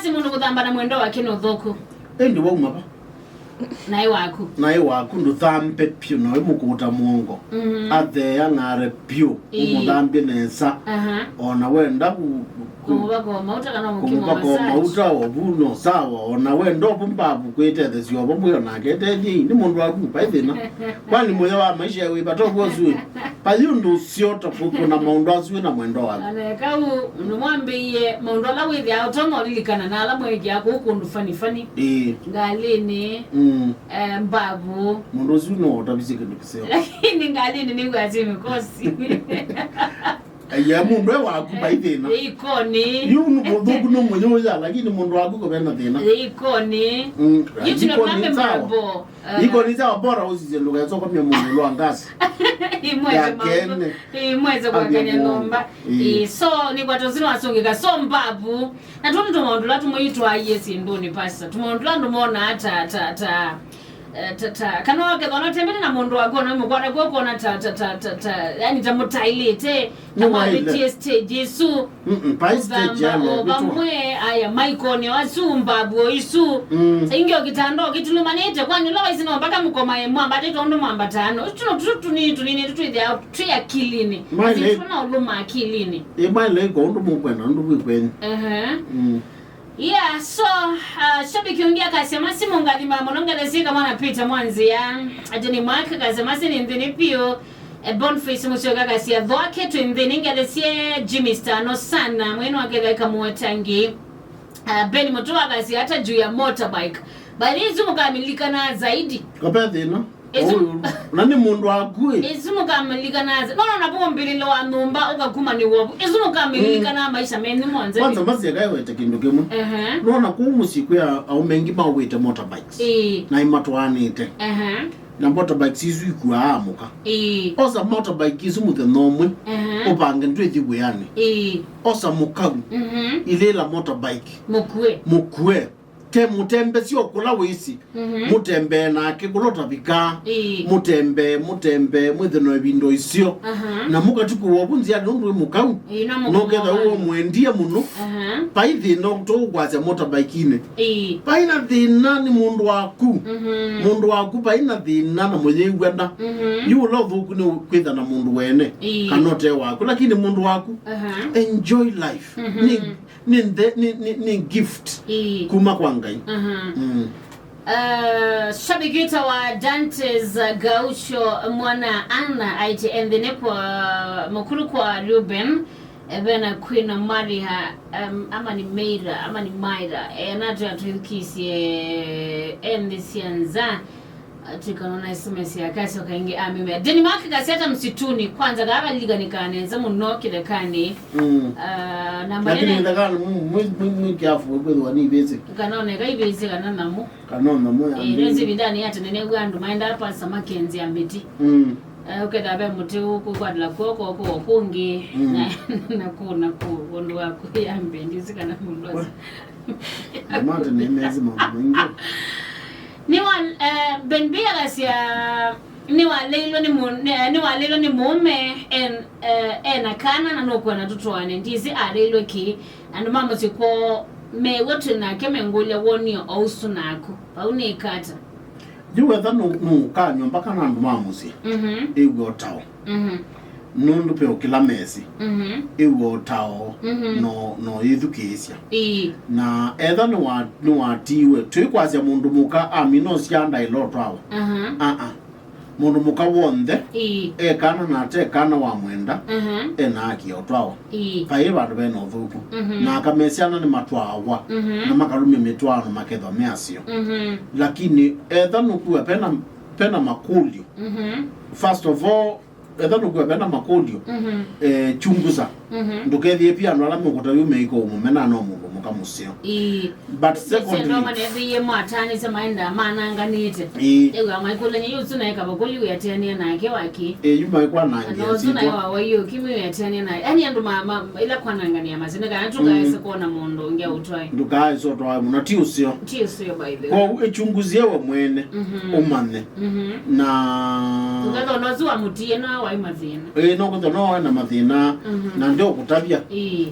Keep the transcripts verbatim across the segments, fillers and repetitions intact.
Si mũndũ kũthamba na mwendwa wake nĩ ũthũku. Ĩndĩ wauma va? Naĩ waku. Naĩ waku ndũthambe vyũ, na wĩ mũkũũta mũongo. Mhm. Athea ng'are vyũ, ĩĩ, ũmũthambye nesa. Aha. O na wenda ku-, ku-, kũmũvaka o mauta kana kũmũkima massage. Kũmũvaka o mauta o vu no sawa. O na wenda o vu mbavu kwĩtethesya o vamwe, o nake etethye. Nĩ mũndũ waku, vai thĩna. Kwani mũyo wa maisha wĩ vata ũkw'o ũsu ĩ? Vai ũndũ ũseo ta kũkũna maũndũ asu wĩ na mwendwa waku. Ana kau, nĩmwambĩie maũndũ ala wĩthĩaa ũtonya ũlilikana na ala mweekĩa kũu kũndũ fani fani. Ĩĩ. Ngalĩnĩ, mm, eh, mbavu. Mũndũ ũsu no ũtavisye kĩndũ kĩseo. Lakini ngalĩnĩ nĩw'aa syĩ mĩkosi. Aya, mũndũ e waku vai thĩna. Ĩkonĩ. Yu nĩ mũthũku nĩ mũyũya, lakini mũndũ waku kũve na thĩna. Ĩkonĩ. Mm, yu tino ĩkonĩ name sawa. Mambo. Iko ni sawa, bora usije ndũkesokomya mũndũ lwa ngasi. Imweze ya maũndũ. Kene. Imweze kwakanya nyũmba. Ĩĩ. Ĩĩ, so, nĩ kwa tũsino asungika. So, mbavu. Na tũndũ tũmaũndũ la tũmũitwaie syĩndũnĩ pasa. Tũmaũndũ la ndũmona ta, ta, ta, eh, ta, ta. Kana wakethwa na tembele na mũndũ waku, ona mũkwata kwa kuona ta, ta, ta, ta, ta. Yani, ta mũtailĩte. Na nĩwaĩle. Mwavĩtie stage ĩsu. Mm-mm, vai stage ya ũthamba o vamwe, aya, maikoni o asu, mbavu o isu. Mm. Ingi o kitanda o kitulumanĩte, kwani ũla waisi no mpaka mũkomae mwambatĩte ũndũ mwambatano. Tuno tutu tunini tunini tutwithia twi akilinĩ. Maĩle. Asu tuna ũlũma akilinĩ. Ĩ, maĩle iko ũndũ mũkwenda, ũndũ wĩ kwenyu. Ehe. Mm. Yeah, so, uh, shabiki ũngĩ akasya, "Masi mũngathima mũno, ngethesyĩka mwana Peter Mwanzia." Ajeni Mark akasya, "Masi nĩ nthĩnĩ piũ." Eh, Boniface Musyoka akasya, "Thwake twĩ nthĩnĩ, ngethesye Jimmy Stano sana." Mwene wake thaika mũwetangi. Uh, Ben Mutua akasya, "Hata juu ya motorbike." Bali isu mũkamililikana zaidi. Kape thĩna. Ĩsu- Ũyũ, na nĩ mũndũ waku ĩ. Ĩsu mũkamililikana asa. No, no, na vũmbĩlĩlo wa nyũmba ũkakuma nĩ wovu. Ĩsu mũkamililikana, mm, maisha menyu monthe. Kwanza, Masi ekae wete kĩndũ kĩmwe. Ehe. Nona kũu mũsyĩ kwĩ a-, aũme aingĩ maũĩte motorbikes. Ĩĩ. Na imatwaanĩte. Ehe. Na motorbikes isu ikuaa amũka. Ĩĩ. Osa motorbike isu mũthenya ũmwe. Ehe. Ũvange ndwĩthi wĩanĩ. Ĩĩ. Osa mũkau. Mhm. Ilĩla motorbike. Mũkue. Mũkue. Te mũtembesye o kũla wĩsĩ. Mhm. Mũtembee nake kũla ũtavikaa. Ĩĩ. Mũtembee, mũtembee, mwĩthe no ĩvinda ĩseo. Aha. Na mũkatukũwa vu nzĩanĩ ũndũ wĩ mũkau. Ĩĩ, no mũkũmũvanda. Nũketha ũmwendie mũno. Aha. Vai thĩna tũũkwasya motorbike-inĩ. Ĩĩ. Vai na thĩna nĩ mũndũ waku. Mhm. Mũndũ waku vai na thĩna na mũyĩw'ana. Mhm. Yu ũla ũthũku nĩ kwĩtha na mũndũ wene. Ĩĩ. Kana ũte waku. Lakini mũndũ waku, aha, enjoy life. Mhm. Nĩ Nĩ nthe-, nĩ, nĩ, nĩ gift. Ĩĩ. Kuma kwa Ngai. Mhm. Mm. Uh, shabiki wĩtawa Dantes Gaucho mwana Anna aĩtye, "Enthĩnĩ kwa mũkulu kwa Ruben, eh, vena Queen Maria, um, ama nĩ Meira, ama nĩ Maira, eh, natwe atwĩthukĩĩsye enthĩ sya nza." Twĩkana na S M S yake asyoka ĩngĩ amĩmea. Denmark kaseta msituni kwanza, kaa valilikanĩkanĩte mũno kĩthekanĩ. Mm. Ah, na lakini manene kĩthekanĩ mwi, mwi, mwi, mwi kiafu kwĩthwa nĩ ivĩsĩ. Kana oneka ivĩsĩ kana namo. Kana namo ya. Eh, nĩ ĩvindanĩ ya tene nĩw'o andũ maendaa pasa makenzĩa mĩtĩ. Mm. Eh, ũketha ve mũtĩ ũkũkwatĩla kw'oko kũo kũngĩ, mm, na, na kũu na kũu, ũndũ wa kũya mbendi ĩsu kana mũndũ asu. Mate nĩ mezi maũndũ maingĩ. Nĩwa, eh, Ben B akasya, nĩwaleilwe nĩ mũ-, nĩ-, eh, nĩwaleilwe nĩ mũũme en-, eh, ena kana na nũkwenda tũtwaane. Ndĩsĩ aleilwe kĩ. Andũ ma mũsyĩ kwoo mew'a twĩ nake mengũlya woni o ũsu naku. Vau nĩ kata. Yu wetha nũ-, nũũkanywa mbaka na andũ ma mũsyĩ, mhm, ĩw'e ũtao. Mhm. Nũndũ ve ũkĩla mesĩ, mhm, ĩw'e ũtao, mhm, no, no yĩthukĩĩsya. Ĩĩ. Na etha nĩwa-, nĩwatiiwe, twĩkwasya mũndũ mũka amina ũsyaa ndaĩla ũtwawa. Aha. Aa. Mũndũ mũka w'onthe, ĩĩ, e kana na ate kana wa mwenda, mhm, e na haki ya ũtwawa. Ĩĩ. Vai vandũ vena ũthũku. Mhm. Na aka me syana nĩmatwaawa, mhm, na makalũmya mĩtwaano makethwa me aseo. Mhm. Lakini etha nũkua pena, pena makũlyo. Mhm. First of all, etha nũkua pena makũlyo, mhm, eh, chunguza. Mhm. Ndũkethĩe pia andũ ala mekũtavya meika ũmũmena no mũndũ mũka mũseo. Ĩĩ. But secondly, nĩthĩie mwatanĩsya maendaa mananganĩte. Ĩĩ. Ĩw'a maikũlany'a yu ũsu naĩ kavakũli wĩatĩanĩa nake waki. Ĩĩ, yu maikwanangĩa. Kana ũsu naĩ syĩtwa wa waiũki wĩatĩanĩa nake. Yaani andũ ma, ma, ĩla kwananganĩa masini kana tũkaese, mm, kwona mũndũ ũngĩ aũtwae. Ndũkaese ũtwae mũno, ti ũseo. Ti ũseo, by the way. Kwoou ĩchunguzie we mwene, mhm, ũmanye. Mhm. Na ũkethwa no ũsu wamũtie no waĩ mathĩna. Ĩĩ, no ũkethwa no waĩ na mathĩna, mhm, na ndeũkũtavya. Ĩĩ.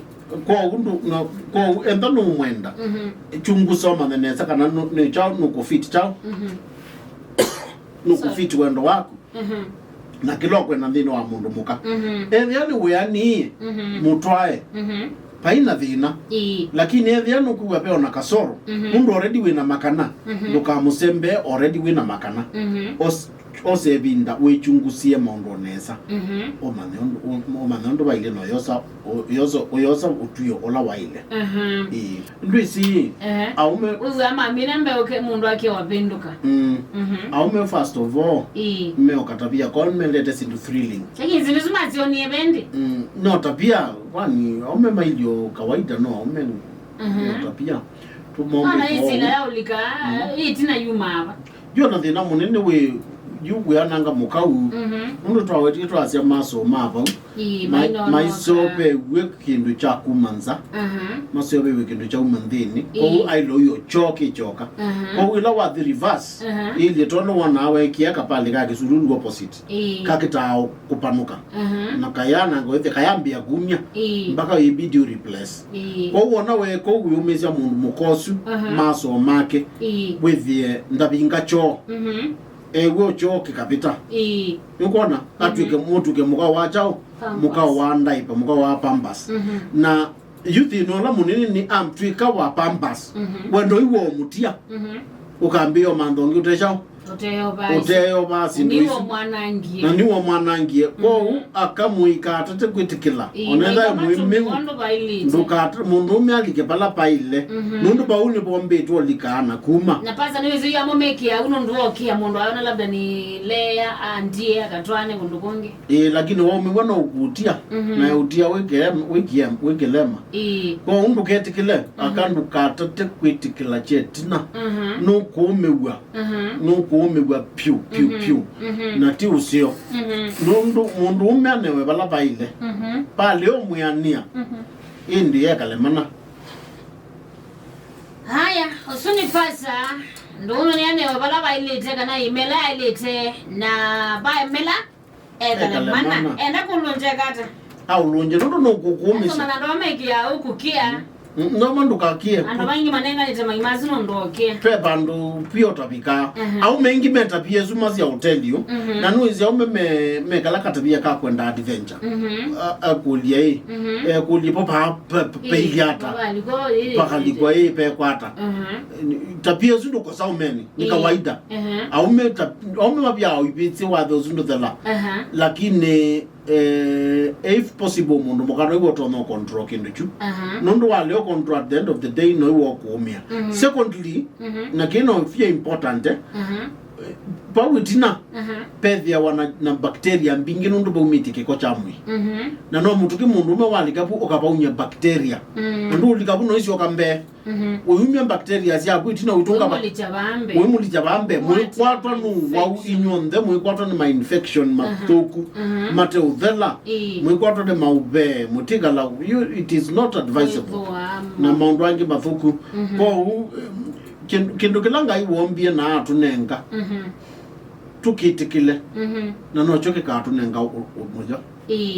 Kwoou ndũ-, no, kwoou enda nũmwenda, Mhm. chunguza ũmanye nesa kana nũ-, nĩ kyaũ nũkũfit kyaũ, Mhm. nũkũfit wendo waku, Mhm. na kĩla ũkwenda nthĩnĩ wa mũndũ mũka. Mhm. Ethĩa nĩ wĩanĩie, Mhm. mũtwae, Mhm. vai na thĩna. Ĩĩ. Lakini ethĩa nũkwĩw'a ve ona kasoro, Mhm. mũndũ already wĩna makana, Mhm. ndũkamũsembee already wĩna makana. Mhm. Os-, ose ĩvinda wĩchungusie maũndũ nesa. Mhm. Ũmanye ũndũ, ũ-, ũmanye ũndũ vailye na ũyosa, ũ-, ũyosa, ũyosa ũtw'ĩo ũla waĩle. Mhm. Ĩĩ. Ndwĩsĩ, Ehe. Aume Wĩw'a mamina mbeũke mũndũ ake wavĩndũka. Mm. Mhm. Aume first of all, Ĩĩ. meũka tavia kwa mendete sindu thrilling. Lakini sindu isu masionie vendi. Mm. No tabia, kwani aume mailio kawaida, no aume Mhm. no tabia. Ona isila ya ulika, Mhm. itina yuma ava. Yo na thĩna mũnene wĩ yu wĩananga mũkau. Mhm. Nũndũ twawetie twasya masoma vau. Ĩĩ, Ma-, mainonoka. Maiseũvew'e kĩndũ kya kuma nza. Aha. Maseũvew'e kĩndũ kyauma nthĩnĩ. Ĩĩ. Kwoou aĩle ũyo kyoka kĩkyoka. Aha. Kwoou ĩla wathi reverse, Aha. ĩilye tondũ wonaa weekie kapalĩ ka kĩsululu opposite. Ĩĩ. Kakĩtaa kũpanũka. Aha. Na kayananga ũĩthya kayambĩa kumya. Ĩĩ. Mpaka ibidi ũreplace. Ĩĩ. Kwoou wona weeka ũu wĩũmĩĩsya mũndũ mũka ũsu Aha. masoo make. Ĩĩ. Wĩthĩe ndavinga kyoo. Mhm. Ew'o kyoo kĩkavĩta. Ĩĩ. Nĩkwona, Mhm. atw'ĩke, mũtw'ĩke mũka wa kyaũ, Pampers. mũka wa ndaipa, mũka wa pampers. Mhm. Na yu thĩna ũla mũnene nĩ amtw'ĩka wa pampers. Mhm. Wendo iwo mũtia. Mhm. Ũkambĩĩa ũmantha ũngĩ ũte kyaũ. Ũteyo basi. Ũteyo basi, Na niwo ndũisu. Mwanangie. Na niwo mwanangie. Mhm. Kwoou akamũikatate kwĩtĩkĩla. Ĩĩ, Onetha maitha mwĩmĩu. Matumbo andũ vailĩte. Ndũkata, mũndũũme alike vala paile. Mhm. Nũndũ vau nĩvombĩtwe ũlikaa na kuma. Na pasa nĩwĩsĩ yu amũmĩkĩa au nũndũ wokia mũndũ ayona labda ni lea andie akatwane kũndũ kũngĩ. Ĩĩ, lakini waumĩw'a no ũkutia, Mhm. na ũtia wĩkĩlema, wĩkie-, wĩkĩlema. Ĩĩ. Kwoou ndũketĩkĩle, Mhm. aka ndũkatate kwĩtĩkĩla kyetina. Mhm. Nũkũũmĩw'a, Mhm. nũkũũmĩw'a pyũ, pyũ, Mhm. pyũ. Mhm. Na ti ũseo. Mhm. Nũndũ mũndũũme anewe vala vaile. Mhm. Palĩ ũmwĩanĩa. Mhm. Ĩndĩ ekale mana. Haya, ũsu nĩ pasa. Ndũũme nĩanewe vala vailĩte kana imela yailĩte na vaemela. Ekale Ekale mana. mana. Enda kũlũnja kata. Aũlũnje nũndũ nũkũkũũmĩsya. Andũ manamekĩa ũkũkĩa. Mm, noma ndũkakĩe. Andũ maingĩ manenganĩte maimasu nũndũ okĩa. Ve vandũ pia ũtavikaa. Mhm. Aume aingĩ metavia isu masya ũtelio. Mhm. Na nũĩsĩ aume me, mekala katavia ka kwenda adventure. Mhm. A- akũlya ĩ. Mhm. Ekũlya po pa- pa- pa- Ĩ, pailyata. Pakalikwa ĩ, pakalikwa ĩ pekwata. Mhm. Tapia isu ndũkosa aumeni. Ni Ĩ. Kawaida. Mhm. Aume ta- aume mavya ivĩtye watho ũsu ndũthela. Aha. Lakini eh, if possible mũndũ mũka noiwe ũtonya control kĩndũ kyu. Aha. Nũndũ waleo control at the end of the day noiwe ũkũũmĩa. Mhm. Secondly, Mhm. na kĩno fia important, eh, Mhm. vau ĩtina, Mhm. vethĩawa na, na bacteria mbingĩ nũndũ vaumĩtye kĩko kya mwĩĩ. Mhm. Na no mũtũki mũndũũme walika vu ũkavaumya bacteria. Mm. Na ndũũlika vu noisyoka mbee. Mhm. Ũyumya bacteria syaku ĩtina ũitũnga va- Ũimũlikya vambe. Ũimũlikya vambe. Mwĩkwatwa nĩ ũwau infection. Inyw'onthe, mwĩkwatwa nĩ ma infection Aha. mathũku, Aha. mate ũthela, Ĩĩ. mwĩkwatwa nĩ maũvee, mũtikala, you, it is not advisable. Wĩthũa. Na maũndũ angĩ mathũku. Mhm. Kwoou, em, kĩndũ, kĩndũ kĩla Ngai wombie na atũnenga, Mhm. tũkĩtĩkĩle, Mhm. na nokyo kĩkatũnenga ũ-, ũ-, mũyo. Ĩĩ.